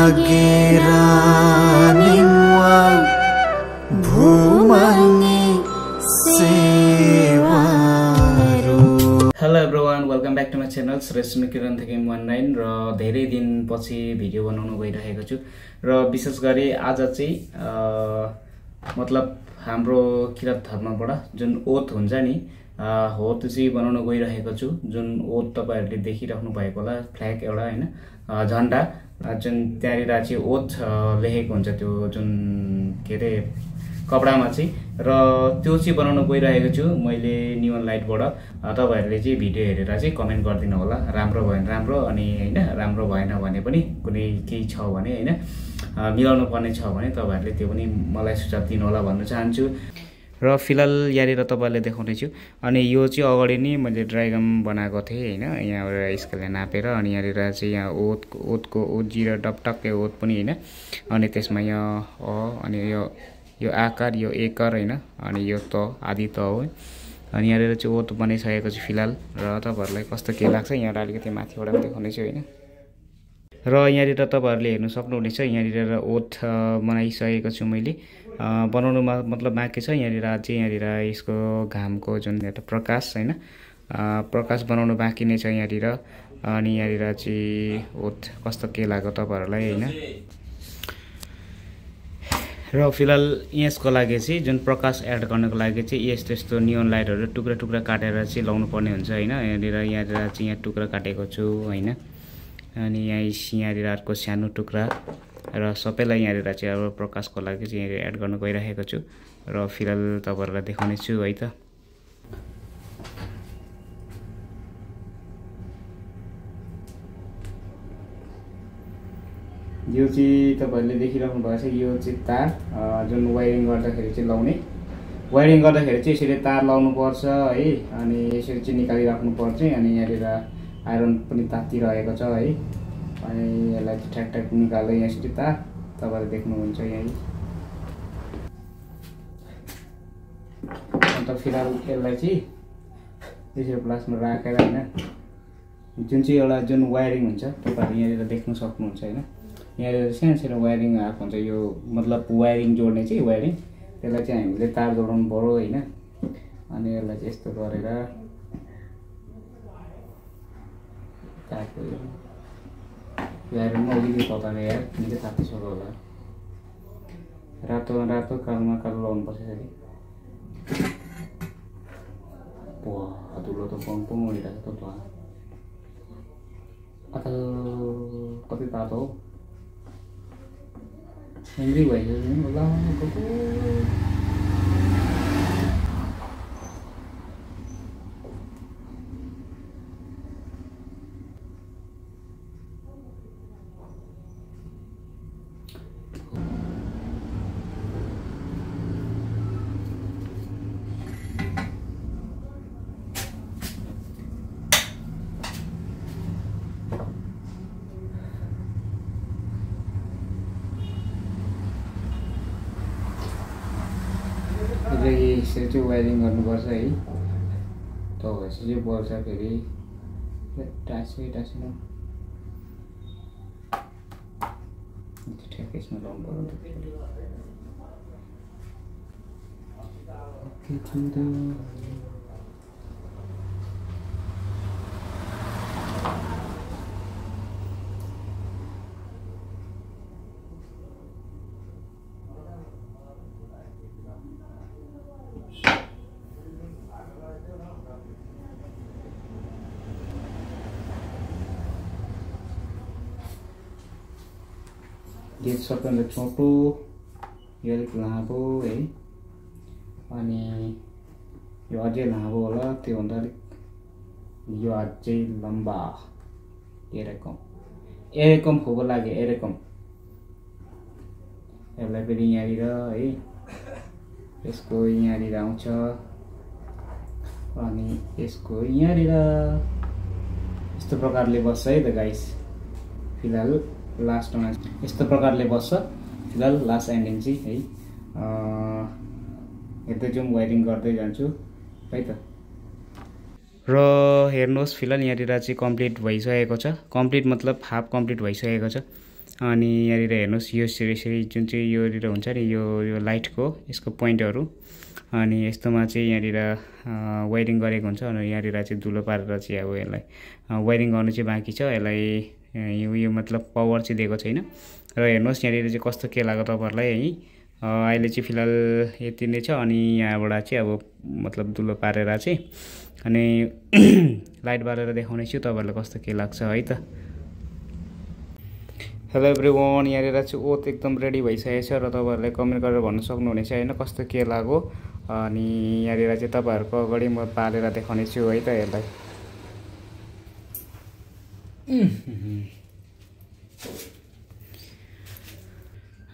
लागेर निम्वल भूमनि सेवारू। Hello everyone, welcome back to my channel Shrestha Kiran थेकिङ 19 र धेरै दिनपछि भिडियो बनाउन गइरहेको छु र विशेष गरी आज चाहिँ मतलब हाम्रो किरात धर्मबाट जुन ओथ हुन्छ नि हो त्यो चाहिँ बनाउन गइरहेको छु। जुन ओथ तपाईहरुले देखिराख्नु भएको होला, फ्ल्याग एउटा हैन झण्डा जुन त्यहाँनिर चाहिँ ओथ लेखेको हुन्छ त्यो जुन के रे कपडामा चाहिँ, र त्यो चाहिँ बनाउन गइरहेको छु मैले नियोन लाइटबाट। तपाईहरुले चाहिँ भिडियो हेरेर चाहिँ कमेन्ट गरिदिनु होला, राम्रो भयो भने राम्रो, अनि हैन राम्रो भएन भने पनि कुनै केही छ भने हैन मिलाउनु पर्ने छ भने तपाईहरुले त्यो पनि मलाई सुझाव दिनु होला भन्न चाहन्छु। र फिलहाल यहाँनिर तपाईहरुले देखाउने छु। अनि यो चाहिँ अगाडि नै मैले ड्राइगम बनाएको थिएँ हैन, यहाँबाट स्केलले नापेर। अनि यहाँनिर चाहिँ यहाँ ओथको ओजी र डपटक्कै ओथ पनि हैन। अनि त्यसमा यहाँ अनि यो आकार, यो एकर हैन, अनि यो त आदि त हो। अनि यहाँनिर चाहिँ ओथ बनाइसकेको छु फिलहाल। र तपाईहरुलाई कस्तो के लाग्छ यहाँ अलिकति माथिबाट पनि देखाउने छु हैन। र यहाँनिर तपाईहरुले हेर्न सक्नुहुनेछ, यहाँनिर ओथ बनाइसकेको छु मैले। बनाउनुमा मतलब बाँकी छ यहाँनिर चाहिँ, यहाँनिर यसको घामको जुन एउटा प्रकाश हैन, प्रकाश बनाउनु बाँकी नै छ यहाँनिर। अनि यहाँनिर चाहिँ ओथ कस्तो के लाग्यो तपाईहरुलाई हैन। र फिलहाल यसको लागि चाहिँ जुन प्रकाश एड गर्नको लागि चाहिँ यस्तो यस्तो नियोन लाइटहरु टुक्रा टुक्रा काटेर चाहिँ लाउनु पर्ने हुन्छ हैन। यहाँनिर चाहिँ यहाँ टुक्रा काटेको छु हैन। अनि यहाँनिर अर्को सानो टुक्रा र सबैलाई यहाँनिर चाहिँ अब प्रकाशको लागि चाहिँ यहाँ एड गर्न गइरहेको छु। र फिलहाल तपाईहरुलाई देखाउने छु है त। यो चाहिँ तपाईहरुले देखिराख्नु भएको छ, यो चाहिँ तार जुन वायरिङ गर्दाखेरि चाहिँ लाउने। वायरिङ गर्दाखेरि चाहिँ यसरी तार लाउनु पर्छ है। अनि यसरी चाहिँ निकालिराख्नु पर्छ। अनि यहाँनिर आइरन पनि तातिरहेको छ है। अनि यसलाई चाहिँ ठ्याक ठ्याक निकाल्दै यसरी तार तपाईहरुले देख्नुहुन्छ यही। अन्त फिलहाल यसलाई चाहिँ यसरी प्लासमा राखेर हैन, जुन चाहिँ एउटा जुन वायरिङ हुन्छ तपाईहरुले यहाँनिर देख्न सक्नुहुन्छ हैन। यहाँनिर सानो वायरिङ आएको हुन्छ, यो मतलब वायरिङ जोड्ने चाहिँ वायरिङ, त्यसलाई चाहिँ हामीले तार जोडाउनु पर्यो हैन। अनि यसलाई चाहिँ यस्तो गरेर तारको वायरिङमा अलिकति तताएर यार निकै तातिसक्यो होला। रातो रातो कालोमा कालो लाउनु पर्छ यसरी। धुलो त पङ पङ उडिरहेको त धुवा अथल कति तातो हो, एङ्ग्री भइसक्यो होला। यसरी चाहिँ वायरिङ गर्नुपर्छ है। त भएपछि चाहिँ बल्छ फेरि टाँसिनु ठ्याक्कै यसमा लाउनु पर्यो। यो सबभन्दा छोटो, यो अलिक लामो है। अनि यो अझै लामो होला, त्योभन्दा अलिक यो अझै लम्बा। एरेकम खोको लागि एरेकम। यसलाई फेरि यहाँनिर है, यसको यहाँनिर आउँछ। अनि यसको यहाँनिर यस्तो प्रकारले बस्छ है त गाइस। फिलहाल लास्टमा यस्तो प्रकारले बस्छ फिलहाल लास्ट एन्डिङ चाहिँ है। हेर्दै जाउँ, वायरिङ गर्दै जान्छु है त। र हेर्नुहोस् फिलहाल यहाँनिर चाहिँ कम्प्लिट भइसकेको छ। कम्प्लिट मतलब हाफ कम्प्लिट भइसकेको छ। अनि यहाँनिर हेर्नुहोस् यो यसरी जुन चाहिँ योनिर हुन्छ नि यो लाइटको यसको पोइन्टहरू अनि यस्तोमा चाहिँ यहाँनिर वायरिङ गरेको हुन्छ अनि यहाँनिर चाहिँ धुलो पारेर चाहिँ अब यसलाई वायरिङ गर्नु चाहिँ बाँकी छ यसलाई यो मतलब पावर चाहिँ दिएको छैन र हेर्नुहोस् यहाँनिर चाहिँ कस्तो के लाग्यो तपाईँहरूलाई है अहिले चाहिँ फिलहाल यति नै छ अनि यहाँबाट चाहिँ अब मतलब धुलो पारेर चाहिँ अनि लाइट बालेर देखाउने छु तपाईँहरूलाई कस्तो के लाग्छ है त। हेलो एभ्रिवान, यहाँनिर चाहिँ ओत एकदम रेडी भइसकेको छ र तपाईँहरूले कमेन्ट गरेर भन्न सक्नुहुनेछ होइन कस्तो के लाग्यो अनि यहाँनिर चाहिँ तपाईँहरूको अगाडि म पालेर देखाउने छु है त यसलाई।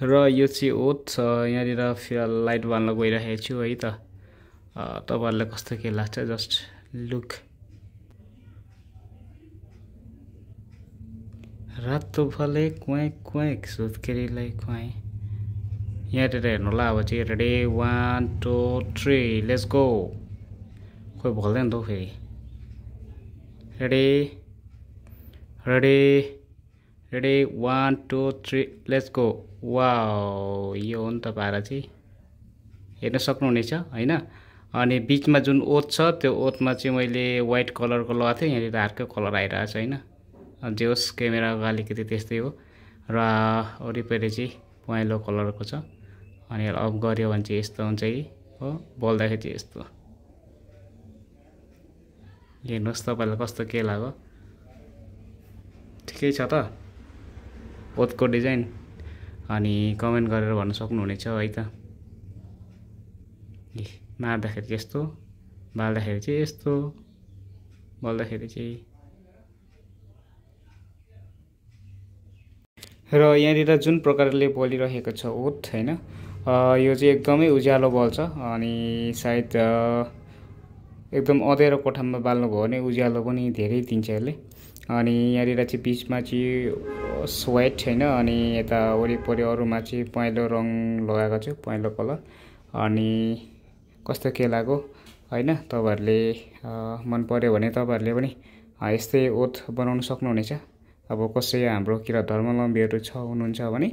र यो चाहिँ ओत यहाँनिर फिलहाल लाइट बाल्न गइरहेको छु है त। तपाईँहरूलाई कस्तो के लाग्छ जस्ट लुक। रातो फले क्वाइक क्वाइक सुत्केरीलाई खुवाएँ। यहाँनिर हेर्नु होला अब चाहिँ रेडी 1 2 3 लेट्स गो। खोइ भल्दैन त हौ फेरि। Ready ready ready 1 2 3 let's go. Wow, यो हो नि त पारा चाहिँ हेर्न सक्नुहुनेछ होइन। अनि बिचमा जुन ओत छ त्यो ओतमा चाहिँ मैले व्हाइट कलरको लगाएको थिएँ, यहाँनिर अर्कै कलर आइरहेको छ होइन। जे होस् क्यामेराको अलिकति त्यस्तै हो र वरिपरि चाहिँ पहेँलो कलरको छ अनि अफ गऱ्यो भने चाहिँ यस्तो हुन्छ कि हो बोल्दाखेरि चाहिँ यस्तो। हेर्नुहोस् तपाईँलाई कस्तो के लाग्यो, ठिकै छ त ओतको डिजाइन अनि कमेन्ट गरेर भन्न सक्नुहुनेछ है त। मार्दाखेरि यस्तो, बाल्दाखेरि चाहिँ यस्तो, बोल्दाखेरि चाहिँ। र यहाँनिर जुन प्रकारले बोलिरहेको छ ओत होइन यो चाहिँ एकदमै उज्यालो बल्छ अनि सायद एकदम अँध्यारो कोठामा बाल्नुभयो भने उज्यालो पनि धेरै दिन्छ यसले। अनि यहाँनिर चाहिँ बिचमा चाहिँ व्हाइट होइन अनि यता वरिपरि अरूमा चाहिँ पहेँलो रङ लगाएको छु, पहेँलो कलर। अनि कस्तो के लाग्यो होइन तपाईँहरूले मन पर्यो भने तपाईँहरूले पनि यस्तै ओत बनाउन सक्नुहुनेछ। अब कसै हाम्रो किरा धर्मावलम्बीहरू हुनुहुन्छ भने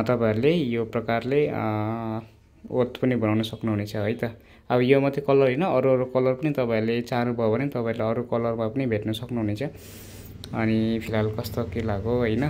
तपाईँहरूले यो प्रकारले ओत पनि बनाउन सक्नुहुनेछ है त। अब यो मात्रै कलर होइन अरू कलर पनि तपाईँहरूले चाहनुभयो भने तपाईँहरूले अरू कलरमा पनि भेट्न सक्नुहुनेछ। अनि फिलहाल कस्तो के लाग्यो होइन।